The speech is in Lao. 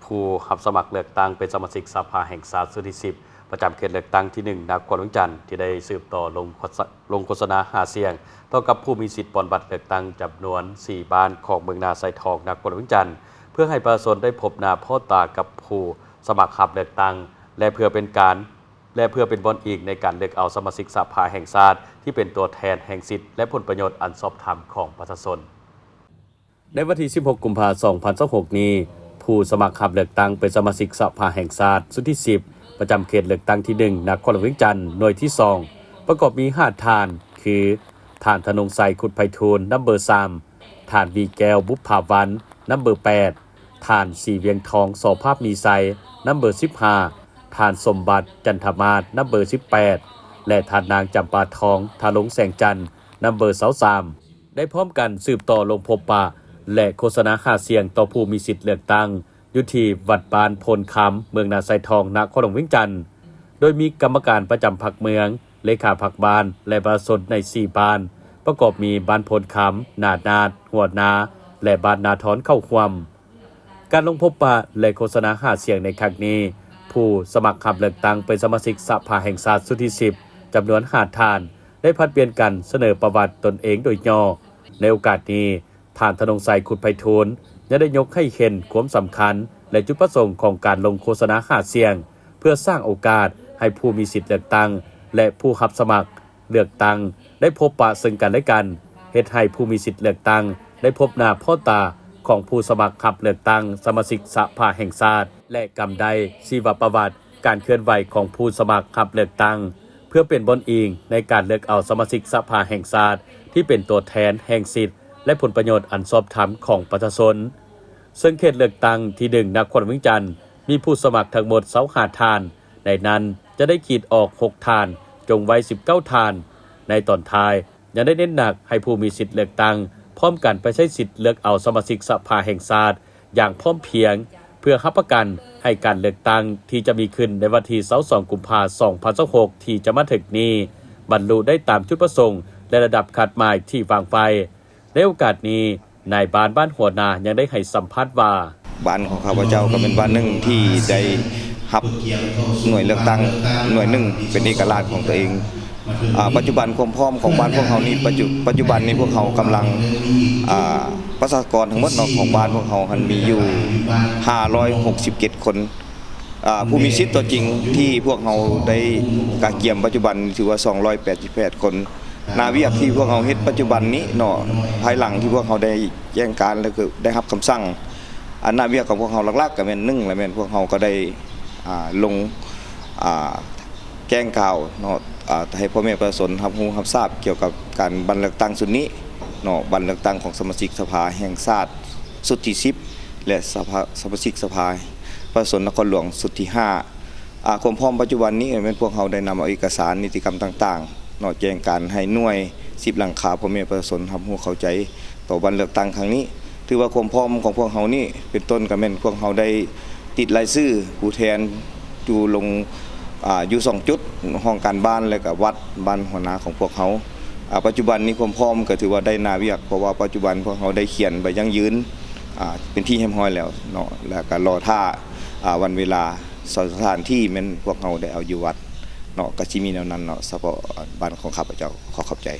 ຜູ້ຮັບສະໝັກເລືອກຕັ້ງເປັນສະມາຊິກສະພາແຫ່ງຊາດຊຸດທີສິບ ປະຈຳເຂດເລືອກຕັ້ງທີໜຶ່ງ ນະຄອນຫຼວງວຽງຈັນ ທີ່ໄດ້ສືບຕໍ່ລົງໂຄສ ລົງໂຄສະນາຫາສຽງຕໍ່ກັບຜູ້ມີສິດປ່ອນບັດເລືອກຕັ້ງຈຳນວນສີ່ບ້ານຂອງເມືອງນາຊາຍທອງ ນະຄອນຫຼວງວຽງຈັນ ເພື່ອໃຫ້ປະຊາຊົນໄດ້ພົບໜ້າພໍ້ຕາກັບຜູ້ສະໝັກຮັບເລືອກຕັ້ງ ແລະ ເພື່ອເປັນການ ແລະ ເພື່ອເປັນບ່ອນອີງໃນການເລືອກເອົາສະມາຊິກສະພາແຫ່ງຊາດທີ່ເປັນຕົວແທນແຫ່ງສິດ ແລະ ຜົນປະໂຫຍດອັນຊອບທຳຂອງປະຊາຊົນ. ໃນວັນທີສິບຫົກ ກຸມພາ ສອງພັນຊາວຫົກນີ້, ຜູ້ສະໝັກຮັບເລືອກຕັ້ງເປັນສະມາຊິກສະພາແຫ່ງຊາດຊຸດທີສິບ ປະຈຳເຂດເລືອກຕັ້ງທີໜຶ່ງ ນະຄອນຫຼວງວຽງຈັນ ໜ່ວຍທີສອງ ປະກອບມີຫ້າທ່ານ ຄື ທ່ານ ທະນົງໄຊ ຄຸດໄພທູນ ນຳເບີສາມ, ທ່ານ ວີແກ້ວ ບຸບຜາວັນ ນຳເບີແປດ, ທ່ານ ສີວຽງທອງ ສໍພາບມີໄຊ ນຳເບີສິບຫ້າ, ທ່ານ ສົມບັດ ຈັນທະມາດ ນຳເບີສິບແປດ ແລະ ທ່ານນາງ ຈຳປາທອງ ທະລົງແສງຈັນ ນຳເບີຊາວສາມ ໄດ້ພ້ອມກັນສືບຕໍ່ລົງພົບປະ ແລະ ໂຄສະນາຫາສຽງຕໍ່ຜູ້ມີສິດເລືອກຕັ້ງ ຢູ່ທີ່ວັດບ້ານໂພນຄຳ ເມືອງນາຊາຍທອງ ນະຄອນຫຼວງວຽງຈັນ ໂດຍມີກຳມະການປະຈຳພັກເມືອງ, ເລຂາພັກບ້ານ ແລະ ປະຊາຊົນໃນສີ່ບ້ານ ປະກອບມີບ້ານໂພນຄຳ, ນານາດ, ຫົວນາ ແລະ ບ້ານນາທອນເຂົ້າຮ່ວມ. ການລົງພົບປະ ແລະ ໂຄສະນາຫາສຽງໃນຄັ້ງນີ້, ຜູ້ສະໝັກຮັບເລືອກຕັ້ງເປັນສະມາຊິກສະພາແຫ່ງຊາດຊຸດທີສິບ ຈຳນວນຫ້າທ່ານ ໄດ້ຜັດປ່ຽນກັນສະເໜີປະຫວັດຕົນເອງໂດຍຫຍໍ້. ໃນໂອກາດນີ້, ທ່ານ ທະນົງໄຊ ຄຸດໄພທູນ ຍັງໄດ້ຍົກໃຫ້ເຫັນຄວາມສຳຄັນ ແລະ ຈຸດປະສົງຂອງການລົງໂຄສະນາຫາສຽງ ເພື່ອສ້າງໂອກາດໃຫ້ຜູ້ມີສິດເລືອກຕັ້ງ ແລະ ຜູ້ຮັບສະໝັກເລືອກຕັ້ງໄດ້ພົບປະເຊິ່ງກັນແລະກັນ, ເຮັດໃຫ້ຜູ້ມີສິດເລືອກຕັ້ງໄດ້ພົບໜ້າພໍ້ຕາຂອງຜູ້ສະໝັກຮັບເລືອກຕັ້ງສະມາຊິກສະພາແຫ່ງຊາດ ແລະ ກຳໄດ້ຊີວະປະຫວັດການເຄື່ອນໄຫວຂອງຜູ້ສະໝັກຮັບເລືອກຕັ້ງ ເພື່ອເປັນບ່ອນອີງໃນການເລືອກເອົາສະມາຊິກສະພາແຫ່ງຊາດທີ່ເປັນຕົວແທນແຫ່ງສິດ ແລະ ຜົນປະໂຫຍດອັນຊອບທຳຂອງປະຊາຊົນ. ເຊິ່ງເຂດເລືອກຕັ້ງທີໜຶ່ງ ນະຄອນຫຼວງວຽງຈັນ ມີຜູ້ສະໝັກທັງໝົດຊາວຫ້າທ່ານ, ໃນນັ້ນຈະໄດ້ຂີດອອກຫົກທ່ານ, ຈົງໄວ້ສິບເກົ້າທ່ານ. ໃນຕອນທ້າຍ ຍັງໄດ້ເນັ້ນໜັກໃຫ້ຜູ້ມີສິດເລືອກຕັ້ງ ພ້ອມກັນໄປໃຊ້ສິດເລືອກເອົາສະມາຊິກສະພາແຫ່ງຊາດຢ່າງພ້ອມພຽງ ເພື່ອຮັບປະກັນໃຫ້ການເລືອກຕັ້ງທີ່ຈະມີຂຶ້ນໃນວັນທີຊາວສອງ ກຸມພາ ສອງພັນຊາວຫົກ ທີ່ຈະມາເຖິງນີ້ ບັນລຸໄດ້ຕາມຈຸດປະສົງ ແລະ ລະດັບຄາດໝາຍທີ່ວາງໄວ້. ໃນໂອກາດນີ້, ນາຍບ້ານບ້ານຫົວນາຍັງໄດ້ໃຫ້ສຳພາດວ່າ, ບ້ານຂອງຂ້າພະເຈົ້າກໍເປັນບ້ານໜຶ່ງທີ່ໄດ້ຮັບໜ່ວຍເລືອກຕັ້ງໜ່ວຍໜຶ່ງເປັນເອກະລາດຂອງຕົວເອງ. ອາ, ປັດຈຸບັນຄວາມພ້ອມຂອງບ້ານພວກເຮົານີ້, ປັດຈຸ, ປັດຈຸບັນນີ້ພວກເຮົາກຳລັງ, ອາ, ປະຊາກອນທັງໝົດເນາະ ຂອງບ້ານພວກເຮົາຫັ້ນມີຢູ່ຫ້າຮ້ອຍຫົກສິບເຈັດຄົນ. ອາ, ຜູ້ມີສິດຕົວຈິງທີ່ພວກເຮົາໄດ້ກະກຽມປັດຈຸບັນຖືວ່າສອງຮ້ອຍແປດສິບແປດຄົນ. ໜ້າວຽກທີ່ພວກເຮົາເຮັດປັດຈຸບັນນີ້ເນາະ, ພາຍຫຼັງທີ່ພວກເຮົາໄດ້ແຈ້ງການ ແລະ ກໍໄດ້ຮັບຄຳສັ່ງ, ອາ, ໜ້າວຽກຂອງພວກເຮົາຫຼັກໆ ກໍແມ່ນ ໜຶ່ງ ລະແມ່ນພວກເຮົາກໍໄດ້, ອາ, ລົງ, ອາ, ແຈ້ງຂ່າວເນາະ, ອາ, ໃຫ້ພໍ່ແມ່ປະຊາຊົນຮັບຮູ້ຮັບຊາບກ່ຽວກັບການບັດເລືອກຕັ້ງຊຸດນີ້ເນາະ, ບັດເລືອກຕັ້ງຂອງສະມາຊິກສະພາແຫ່ງຊາດຊຸດທີສິບ ແລະ ສະພາ, ສະມາຊິກສະພາປະຊາຊົນນະຄອນຫຼວງຊຸດທີຫ້າ. ອາ, ຄວາມພ້ອມປັດຈຸບັນນີ້ແມ່ນພວກເຮົາໄດ້ນຳເອົາເອກະສານນິຕິກຳຕ່າງໆເນາະ, ແຈ້ງການໃຫ້ໜ່ວຍສິບຫຼັງຄາພໍ່ແມ່ປະຊາຊົນຮັບຮູ້ເຂົ້າໃຈຕໍ່ບັດເລືອກຕັ້ງຄັ້ງນີ້. ຖືວ່າຄວາມພ້ອມຂອງພວກເຮົານີ້ ເປັນຕົ້ນກໍແມ່ນພວກເຮົາໄດ້ຕິດລາຍຊື່ຜູ້ແທນຢູ່ລົງ, ອາ, ຢູ່ສອງຈຸດ, ຫ້ອງການບ້ານ ແລະ ກໍວັດບ້ານຫົວນາຂອງພວກເຮົາ. ອາ, ປັດຈຸບັນນີ້ຄວາມພ້ອມກໍຖືວ່າໄດ້ໜ້າວຽກ, ເພາະວ່າປັດຈຸບັນພວກເຮົາໄດ້ຂຽນໃບຢັ້ງຢືນ, ອາ, ເປັນທີ່ຮຽບຮ້ອຍແລ້ວເນາະ, ແລ້ວກໍລໍຖ້າ, ອາ, ວັນເວລາ ສະຖານທີ່ແມ່ນພວກເຮົາໄດ້ເອົາຢູ່ວັດເນາະ, ກໍຊິມີແນວນັ້ນເນາະ, ສະເພາະບ້ານຂອງຂ້າພະເຈົ້າ. ຂໍຂອບໃຈ.